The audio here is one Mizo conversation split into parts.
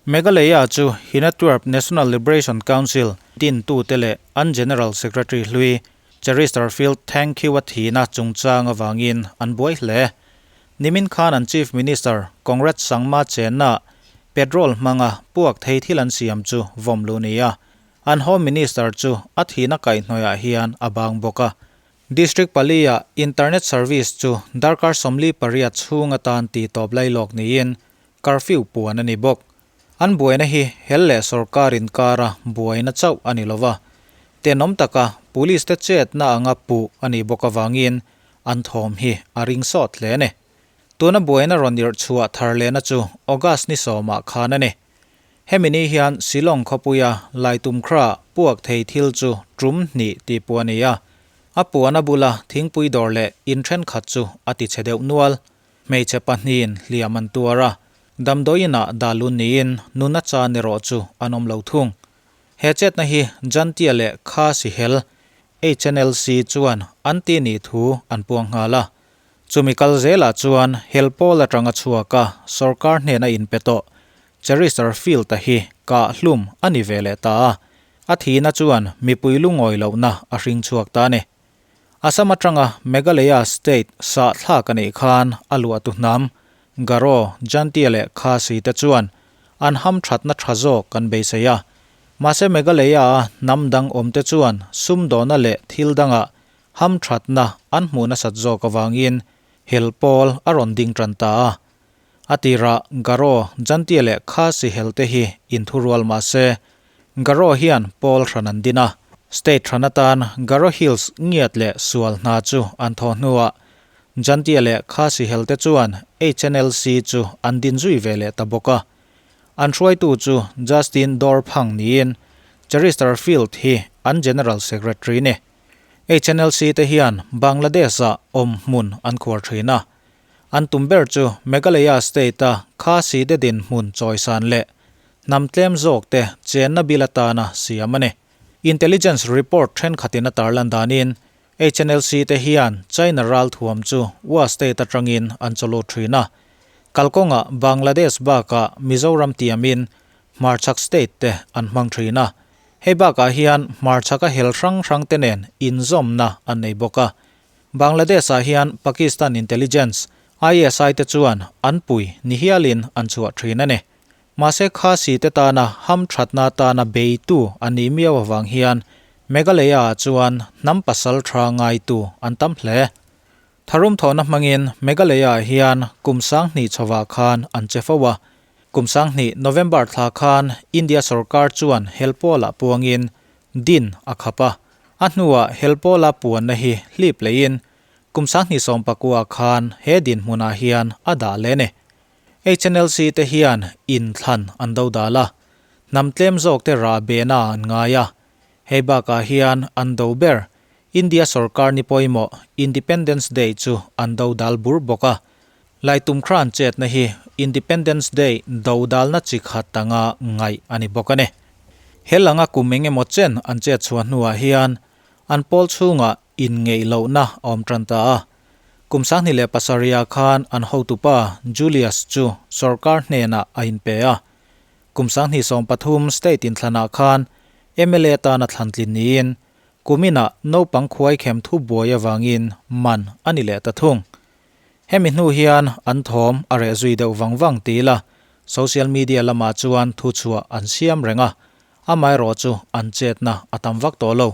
Meghalaya chu Hinatuarp National Liberation Council dintute leh an General Secretary hlui Cheristerfield Thangkhiwa thihna chungchang avangin an buai hle. Nimin khan an Chief Minister Conrad Sangma chenna petrol hmanga puak thei thil an siam chu vawm luh ni a, an Home Minister chu a thihna kaihhnawihah hian a bang bawk a. District palia internet service chu darkar 48 chhung atan tih tawp lailawk niin curfew puan a ni bawk. An buaina hi hel leh sorkar inkara buaina chauh a ni lova, tenawm taka police te chetna anga puh a nih bawk avangin an thawm hi a ring sawt hle a ni. Tuna buaina rawn irh chhuah thar lehna chu August ni sawmah khan a ni. Hemi ni hian Shillong khawpuia Laitumkhra puak thei thil chu tum hnih tih puh a ni a, a puan a bula thingpui dawr leh in thenkhat chu a ti chhe deuh nual. Hmeichhe pahnihin hliam an tuar a, damdawiinah dah lun niin nuna chan erawh chu an awm lo thung. He chetna hi Jantia leh Khasi Hel, HNLC, chuan an ti nih thu an puang nghal a. Chumi kal zelah chuan hel pawl atanga chhuak a sorkar hnena inpe tawh Cherister Field-a hi kah hlum a ni ve leh ta a, a thihna chuan mipui lungawi lohna a hring chhuak ta a ni. Assam atanga Meghalaya state sah thlak a nih khan a luahtu hnam, Garo, Jantia leh Khasi te chuan an hamthatna tha zawk kan beisei a. Mahse Meghalaya-a hnam dang awmte chuan sumdawna leh thil dangah hamthatna an hmuh nasat zawk avangin hel pawl a rawn ding tan ta a. A tirah Garo, Jantia leh Khasi helte hi inthurual mahse Garo hian pawl hran an din a, state hran atan Garo Hills ngiat leh sual hna chu an thaw hnuah Jantia leh Khasi helte chuan HNLC chu an din zui ve leh ta bawk a. An hruaitu chu Justin Dorphang niin Cheristerfield hi an General Secretary ni. HNLC te hian Bangladesh-ah awm hmun an khuar thin a. An tum ber chu Meghalaya state-a Khasi te dinhmun chawisan leh hnam tlem zawk te chenna bil atana siam a ni. Intelligence report thenkhatin a tarlan danin HNLC te hian China ral thuam chu Wa state atangin an chawlut thin a. Kalkawngah Bangladesh bakah Mizoram tiamin hmarchhak state te an hmang thin a. Hei bakah hian hmarchhaka hel hrang hrang te nen inzawmna an nei bawk a. Bangladesh-ah hian Pakistan intelligence, ISI te chuan an pui ni hialin an chhuah thin a ni. Mahse Khasi te tana hamthatna atana beitu a nih miau avang hian Meghalaya-ah chuan hnam pasal tha ngaitu an tam hle. Tharum thawhna hmangin Meghalaya-ah hian kum 2000 chhovah khan an che fo a. Kum 2000 November thla khan India sorkar chuan helpawlah puangin din a khap a. A hnuah helpawla puanna hi hlip leiin kum 2019 khan he dinhmunah hian a dah leh a ni. HNLC te hian inthlan an do dal a, hnam tlem zawk te rah behna an ngai a. Hei bakah hian an do ber, India sorkar ni pawimawh Independence Day chu an do dal bur bawk a. Laitumkhran chetna hi Independence Day do dalna chi khat anga ngaih a ni bawk a ni. He langa kum eng emaw chen an chet chhuah hnuah hian an pawl chhungah inngeih lohna a awm tan ta a. Kum 2007 khan an hotupa Julius chu sorkar hnenah a inpe a. Kum 2013 state inthlanah khan mla tana thlantlin niin kuminah naupang khuai khem thu buai avangin man a ni leh ta thung. Hemi hnu hian an thawm a reh zui deuh vang vang ti ila social media lamah chuan thu chhuah an siam reng a, amaherawh chu an chetna a tam vak tawh lo.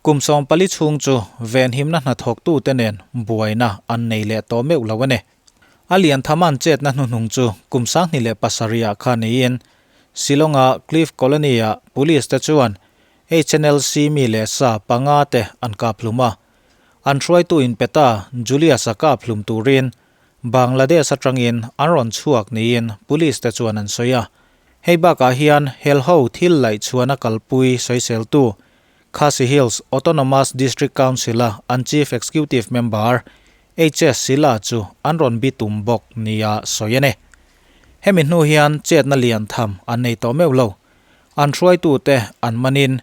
Kum 14 chhung chu venhimna hnathawktute nen buaina an nei leh tawh meuh lo a ni. A lian thaman chetna hnuhnung chu kum 2007 kha niin Shillong-a Cliff Colony-ah police te chuan HNLC mi leh sa panga te an kap hlum a. An hruaitu inpeta Julius-a kap hlum turin Bangladesh atangin an rawn chhuak niin police te chuan an sawi a. Hei bakah hian helho thil laih chhuahna kalpui sawiseltu Khasi Hills Autonomous District Council-a an Chief Executive Member HS Sila chu an rawn bi tum bawk nia sawi a ni. Hemi hnu hian chetna lian tham an nei tawh meuh lo. An hruaitute an manin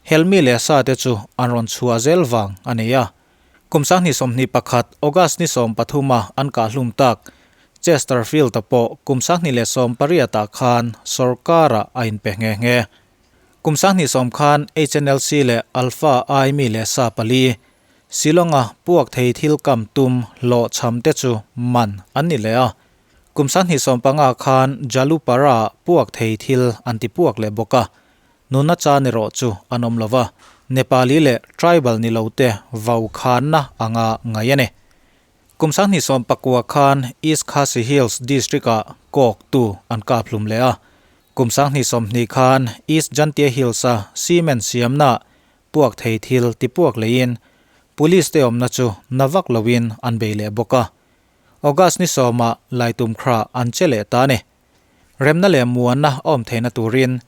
helmi leh sa te chu an rawn chhuah zel vang a ni a. Kum 2021 August ni 13 a an kah hlum tak. Chesterfield-a pawh kum 2018 ah khan sorkarah a inpe nghe nghe. Kum 2010 khan HNLC leh Alpha I mi leh sa pali, Shillong-a puak thei thil kam tum hlawhchham te chu man an ni leh a. Kum 2015 khan Jalupara-ah puak thei thil an ti puak leh bawk a. Nuna chan erawh chu an awm lo va, Nepali leh tribal ni lote vau khanna anga ngaih a ni. Kum 2019 khan East Khasi Hills District-ah kawktu an kap hlum leh a. Kum 2020 khan East Jaintia Hills-a cement siamnaah puak thei thil tipuak leiin Police te awmna chu na vak loin an bei leh bawk a. August ni sawmah Laitumkhra an che leh ta a ni. Remna leh muanna a awm theihna turin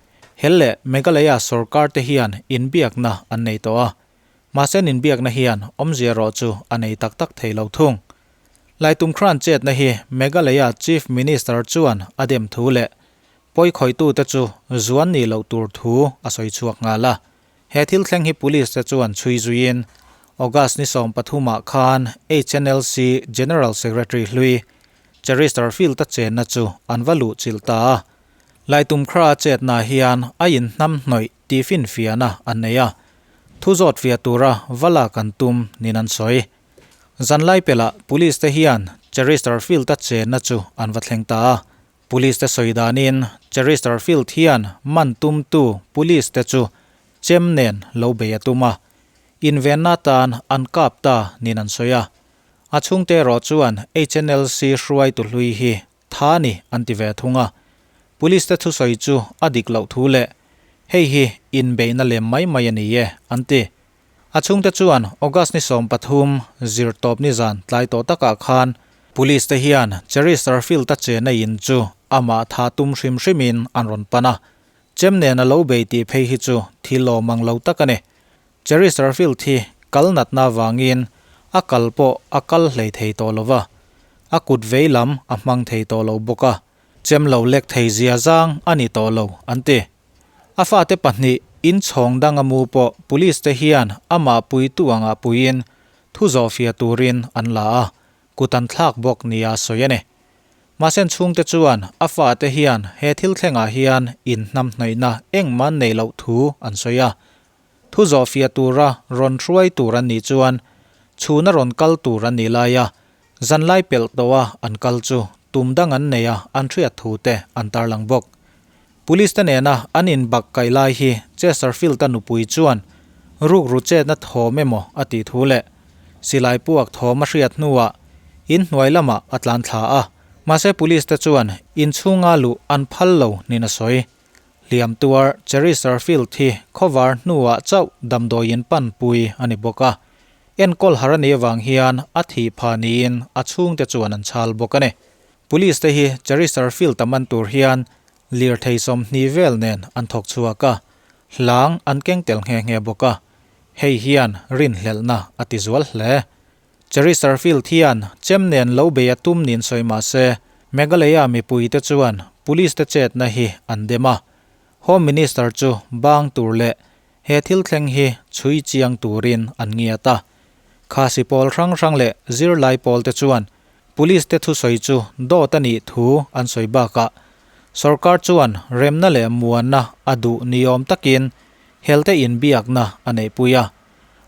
hel leh Meghalaya sorkar te hian inbiakna an nei tawh a. Mahse an inbiakna hian awmzia erawh chu a nei tak tak thei lo thung. Laitumkhran chetna hi Meghalaya Chief Minister chuan a dem thu leh pawikhawitute chu zuan nih loh tur thu a sawi chhuak nghal a. He thil thleng hi Police te chuan chhui zuiin August ni 13 ah khan HNLC General Secretary hlui Chesterfield-a chenna chu an va luh chilh ta a. Laitumkhra a chetna hian a inhnamhnawih tih finfiahna an nei a, thu zawt fiah tura va lak an tum niin an sawi. Zanlai pelah Police te hian Chesterfield-a chenna chu an va thleng ta a. Police te sawi danin Chesterfield hian man tumtu Police te chu chem nen lo bei a tum a, invenna atan an kap ta niin an sawi a. A chhungte erawh chuan HNLC hruaitu hlui hi tha ni an ti ve thung a. Police te thusawi chu a dik loh thu leh hei hi inbeihna lem mai mai a ni e an ti. A chhungte chuan August ni 13 zirtawp nizan tlai tawh takah khan Police te hian Chesterfield-a chena in chu amah tha tum hrim hrimin an rawn pan a. Chem nen a lo bei tih phei hi chu thil awm ang lo tak a ni. Chesterfield hi kal natna avangin a kal pawh a kal hlei thei tawh lo va, a kut vei lam a hmang thei tawh lo bawk a, chem lo lek thei zia zang a ni tawh lo, an ti. A fate pahnih inchhawng dang a mu pawh police te hian amah puitu angah puiin thu zawhfiah turin an la a, kut an thlak bawk nia sawi a ni. Mahse an chhungte chuan a fate hian he thil thlengah hian inhnamhnawihna engmah an neih loh thu an sawi a. Thu zawhfiah tura rawn hruai tur an nih chuan chhuna rawn kal tur an nih laia zanlai pelh tawha an kal chu tum dang an nei a an hriat thu te an tarlang bawk. Police te nena an inbak kaih lai hi Chesterfield-a nupui chuan rukru chetna thawm emaw a tih thu leh silai puak thawm a hriat hnuah inhnuai lamah a tlan thla a, mahse police te chuan inchhunga luh an phal lo niin a sawi. Hliam tuar Chesterfield hi khawvar hnuah chauh damdawiin panpui a ni bawk a. Enkawl har a nih avang hian a thih phah niin a chhungte chuan an chhal bawk a ni. Police te hi Chesterfield a man tur hian lirthei 20 vel nen an thawk chhuak a, hlang an keng tel nghe nghe bawk a. Hei hian rinhlelhna a ti zual hle. Chesterfield hian chem nen lo bei a tum niin sawi mah se, Meghalaya mipuite chuan Police te chetna hi an dem a. Home Minister chu bang tur leh he thil thleng hi chhui chiang turin an ngiat a. Khasi pawl hrang hrang leh zirlai pawl te chuan Police te thusawi chu dawt a nih thu an sawi bakah sorkar chuan remna leh muanna a duh niawm takin helte inbiakna a neihpui a.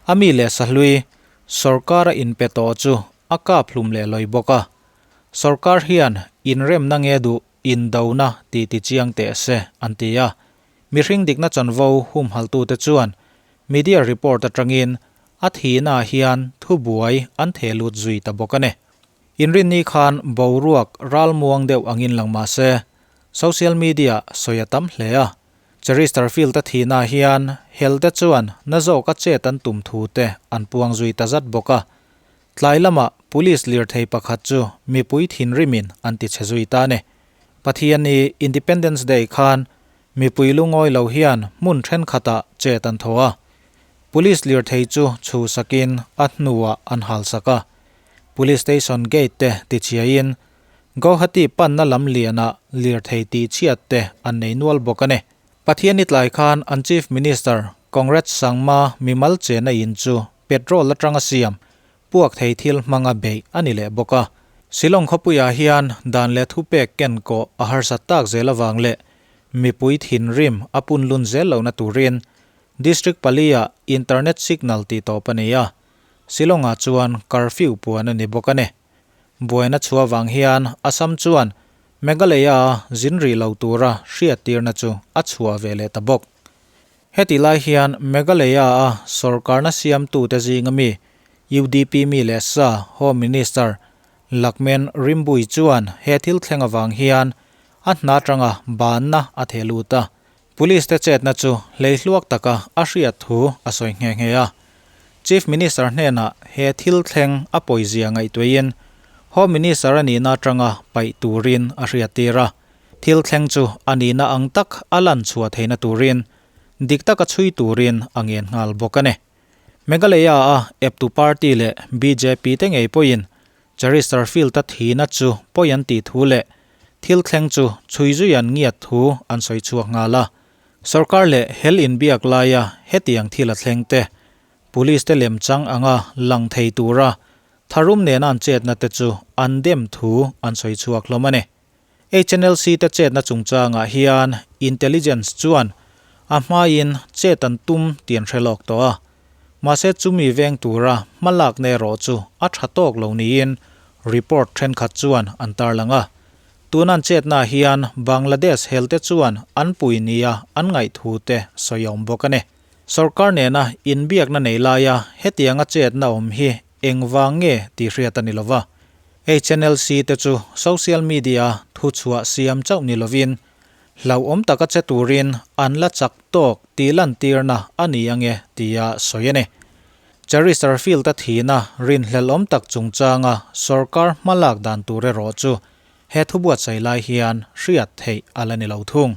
A mi leh sahlui Sorkar a inpe tawh chu a kap hlum leh lawi bawk a. Sorkar hian inremna nge duh indona tih ti chiang teh se, an ti a. Mihring dikna chanvo humhaltute chuan media report atangin a thihnaah hian thubuai an theh lut zui ta bawk a ni. Inrinni khan boruak ralmuang deuh angin lang mah se, social media sawi a tam hle a. Chesterfield-a thihnaah hian helte chuan na zawka chet an tum thu te an puang zui ta zat bawk a. Tlai lamah Police lirthei pakhat chu mipui thinrimin an ti che zui ta a ni. Pathianni Independence Day khan mipui lungawi lo hian hmun thenkhatah chet an thaw a. Police lirthei chu chhuhsakin a hnuah an halsak a. Police Station gate te tichhiain Guwahati panna lam lianah lirthei tih chhiat te an nei nual bawk a ni. Pathianni tlai khan an Chief Minister Conrad Sangma mimal chena in chu petrol atanga siam puak thei thil hmanga beih a ni leh bawk a. Shillong khawpuiah hian dan leh thupek ken kawh a harsat tak zel avang leh mipui thinrim a punlun zel lohna turin District pali-ah internet signal tih tawp a ni a, Shillong-ah chuan curfew puan a ni bawk a ni. Buaina chhuah vang hian Assam chuan Meghalaya-a zin rih lo tura hriattirna chu a chhuah ve leh ta bawk. Heti lai hian Meghalaya-a sorkarna siamtute zinga mi UDP mi leh sa Home Minister Lakmen Rimbui chuan he thil thleng avang hian a hna atanga banna a theh lut a. Police te chetna chu hleihluak taka a hriat thu a sawi nghe nghe a. Chief Minister hnenah he thil thleng a pawizia ngaihtuahin Home Minister a nihna atanga paih turin a hriattir a. Thil thleng chu a nihna ang tak a lan chhuah theihna turin dik taka chhui turin a ngen nghal bawk a ni. Meghalaya-a eptu party leh bjp te ngei pawhin Cheristerfield-a thihna chu pawi an tih thu leh thil thleng chu chhui zui an ngiat thu an sawi chhuak nghal a. Sorkar leh hel inbiak laia hetiang thil a thleng te, police te lemchang anga lang thei tura tharum nena an chetna te chu an dem thu an sawi chhuak hlawm a ni. HNLC te chetna chungchangah hian intelligence chuan a hmain chet an tum tih an hre lawk tawh a. Mahse chumi veng tura hmalakna erawh chu a tha tawk lo niin report thenkhat chuan an tarlang a. Tun an chetnaah hian Bangladesh helte chuan an pui nia an ngaihthu te sawi a awm bawk a ni. Sorkar nena inbiakna nei laia hetianga chetna awm hi engvang nge tih hriat a ni lova. HNLC te chu social media thuchhuah siam chauh ni lovin hlauhawm taka che turin an la chak tawk tih lantirna a ni ange tia sawi a ni. Cheristerfield-a thihna rinhlelhawm tak chungchanga sorkar hmalak dan tur erawh chu he thubuatsaih lai hian hriat theih a la ni lo thung.